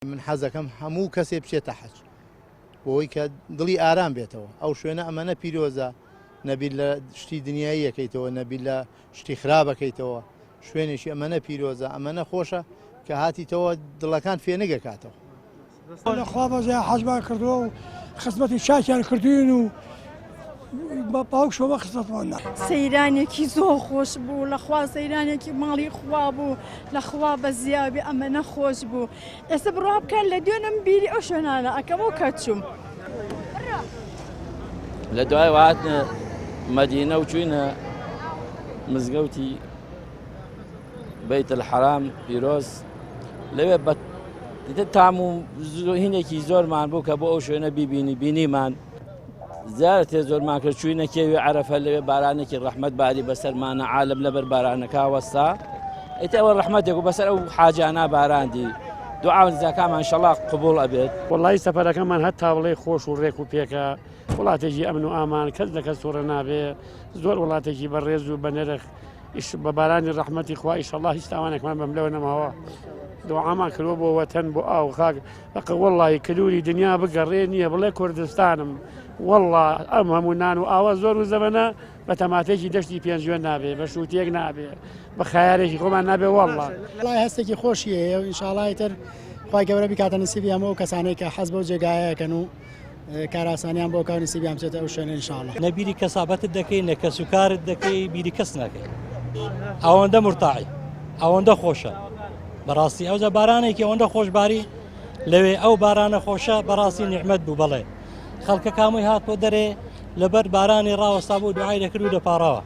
من حەزەکەم هەموو کەسێ بچێتە حەج بۆی کە دڵی ئارام بێتەوە ئەو شوێنە ئەمەنە پیرۆزە نەبیر لە شتی دنیاییەکەیتەوە نەبیر لە شتی خراپەکەیتەوە شوێنێکی ئەمەنە پیرۆزە ئەمەنە خۆشە کە هاتیتەوە دڵەکان فێنگەکاتەوە. لە خوا بەزیا حەجمان کردووە و خزمەتی چاکیان کردوین و باوک شەوە خزمەتمان نا. سەیرانێکی زۆر خۆش بوو لەخوا سەیرانێکی ماڵی خوا بوو لەخوا بەزیابێ ئەمەنە خۆش بوو ئێستا بڕوا بکە لە دوێنم بیری ئەو شوێنانە ئەکەمەوە کە چووم. لە دوای هاتنە مەدینە و چوینە مزگەوتی بەیت الحرام پیرۆز لەوێ بە تام و هینێکی زۆرمان بوو کە بۆ ئەو شوێنە بیبینی بینیمان زیارەتێ زۆرمان کرد چوینە کێوی عەرەفە لەوێ بارانێکی ڕەحمەت باری بەسەرمانە عالم لەبەر بارانەکە وەستا ئیتر ئەوە ڕەحمەتێک و بەسەر ئەو حاجانە باراندی دوعا و نزاکانمان ئینشەڵا قبوڵ ئەبێت. وەڵایی سەفەرەکەمان هەتا بڵێی خۆش و ڕێک و پێکە وڵاتێکی ئەمن و ئامان کەس لە کەس توڕە نابێ زۆر وڵاتێکی بەڕێز و بەنرخ ئیش بە بارانی ڕەحمەتی خوا ئیشەڵا هیچ تاوانێکمان بەملەوە نەماوە دوعامان کردوە بۆ وەتەن بۆ ئاو خاک بەقە وەڵی کلوری دنیا بگەڕێ نییە بڵێ کوردستانم وەڵا ئەم هەموو نان و ئاوە زۆر و زەمەنە بە تەماتێکی دەشتی پێنجوێن نابێ بە شووتێک نابێ بە خیارێکی خۆمان نابێ وەڵا وڵای هەستێکی خۆشی هەیە و ئینشاڵای تر خوای گەورە بیکاتە نسیبی هەموو ئەو کەسانەی کە حەز بەو جێگایەکەن و کاراسانیان بۆ کاو نسیبیان بچێتە ئەو شوێنە ئینشاڵا. نە بیری کەسابەتت دەکەی نە کەسوکارت دەکەی بیری کەس ناکەی ئەوەندە مرتاعی ئەوەندە خۆشە بەڕاستی ئەوجا بارانێکی ئەوەندە خۆشبباری لەوێ ئەو بارانە خۆشە بەڕاستی نیعممەد بوو بەڵێ خەڵکە کامۆی هات بۆ دەرێ لەبەر بارانی ڕاوەستا بوو دوعای دەکرد و دەپاڕاوە.